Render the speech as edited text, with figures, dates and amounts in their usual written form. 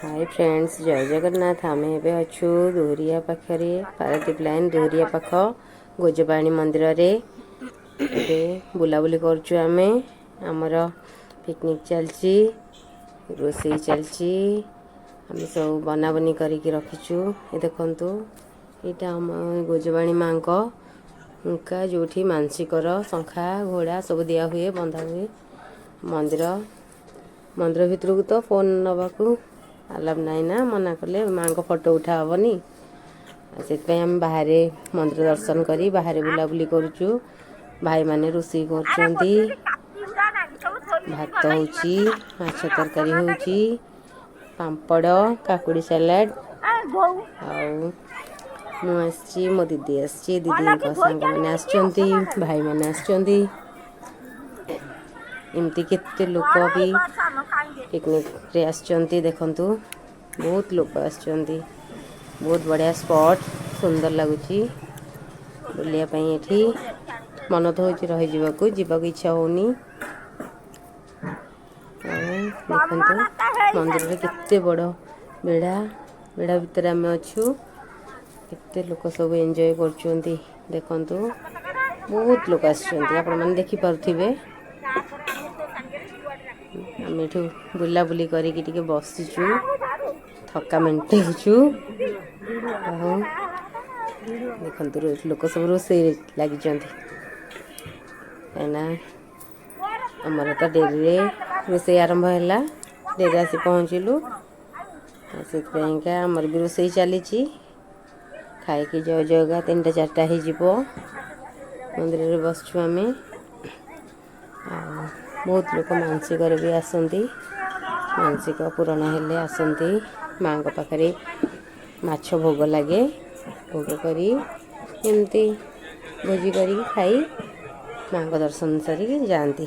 High friends, ଜୟ ଜଗନ୍ନାଥ। ଆମେ ଏବେ ଅଛୁ ଦୁହୁରିଆ ପାଖରେ, ପାରାଦୀପ ଲାଇନ୍ ଦୁହୁରିଆ ପାଖ ଗୋଜବାଣୀ ମନ୍ଦିରରେ। ଏବେ ବୁଲାବୁଲି କରୁଛୁ ଆମେ। ଆମର ପିକନିକ୍ ଚାଲିଛି, ରୋଷେଇ ଚାଲିଛି। ଆମେ ସବୁ ବନାବନି କରିକି ରଖିଛୁ। ଏ ଦେଖନ୍ତୁ, ଏଇଟା ଆମ ଗୋଜବାଣୀ ମାଙ୍କ ହୁଙ୍କା, ଯେଉଁଠି ମାନସିକର ଶଙ୍ଖା, ଘୋଡ଼ା ସବୁ ଦିଆ ହୁଏ, ବନ୍ଧା ହୁଏ। ମନ୍ଦିର ଭିତରକୁ ତ ଫୋନ୍ ନେବାକୁ ଆଲାଉ ନାହିଁ ନା, ମନା କଲେ, ମାଆଙ୍କ ଫଟୋ ଉଠା ହେବନି। ଆଉ ସେଥିପାଇଁ ଆମେ ବାହାରେ ମନ୍ଦିର ଦର୍ଶନ କରି ବାହାରେ ବୁଲାବୁଲି କରୁଛୁ। ଭାଇମାନେ ରୋଷେଇ କରୁଛନ୍ତି। ଭାତ ହେଉଛି, ମାଛ ତରକାରୀ ହେଉଛି, ପାମ୍ପଡ଼, କାକୁଡ଼ି ସାଲାଡ଼। ଆଉ ମୁଁ ଆସିଛି, ମୋ ଦିଦି ଆସିଛି, ଦିଦିଙ୍କ ସାଙ୍ଗମାନେ ଆସିଛନ୍ତି, ଭାଇମାନେ ଆସିଛନ୍ତି। ଏମିତି କେତେ ଲୋକ ବି ପିକନିକ୍ରେ ଆସିଛନ୍ତି। ଦେଖନ୍ତୁ, ବହୁତ ଲୋକ ଆସିଛନ୍ତି। ବହୁତ ବଢ଼ିଆ ସ୍ପଟ୍, ସୁନ୍ଦର ଲାଗୁଛି ବୁଲିବା ପାଇଁ। ଏଠି ମନ ତ ହେଉଛି ରହିଯିବାକୁ, ଯିବାକୁ ଇଚ୍ଛା ହେଉନି। ଆଉ ଦେଖନ୍ତୁ, ମନ୍ଦିରରେ କେତେ ବଡ଼ ବେଢ଼ା। ବେଢ଼ା ଭିତରେ ଆମେ ଅଛୁ। କେତେ ଲୋକ ସବୁ ଏନ୍ଜୟ କରୁଛନ୍ତି ଦେଖନ୍ତୁ। ବହୁତ ଲୋକ ଆସିଛନ୍ତି, ଆପଣମାନେ ଦେଖିପାରୁଥିବେ। ଆମେ ଏଠୁ ବୁଲାବୁଲି କରିକି ଟିକେ ବସିଛୁ, ଥକା ମେଣ୍ଟେଉଛୁ। ଆଉ ଦେଖନ୍ତୁ, ଲୋକ ସବୁ ରୋଷେଇରେ ଲାଗିଛନ୍ତି, କାହିଁକିନା ଆମର ତ ଡେରିରେ ରୋଷେଇ ଆରମ୍ଭ ହେଲା, ଡେରିରେ ଆସି ପହଞ୍ଚିଲୁ। ଆଉ ସେଥିପାଇଁକା ଆମର ବି ରୋଷେଇ ଚାଲିଛି। ଖାଇକି ଜୟ ଜୟଗା 3ଟା 4ଟା ହେଇଯିବ। ମନ୍ଦିରରେ ବସିଛୁ ଆମେ। ଆଉ ବହୁତ ଲୋକ ମାନସିକରେ ବି ଆସନ୍ତି। ମାନସିକ ପୂରଣ ହେଲେ ଆସନ୍ତି। ମାଆଙ୍କ ପାଖରେ ମାଛ ଭୋଗ ଲାଗେ। ଭୋଗ କରି ଏମିତି ଭୋଜି କରିକି ଖାଇ ମାଆଙ୍କ ଦର୍ଶନ ସାରିକି ଯାଆନ୍ତି।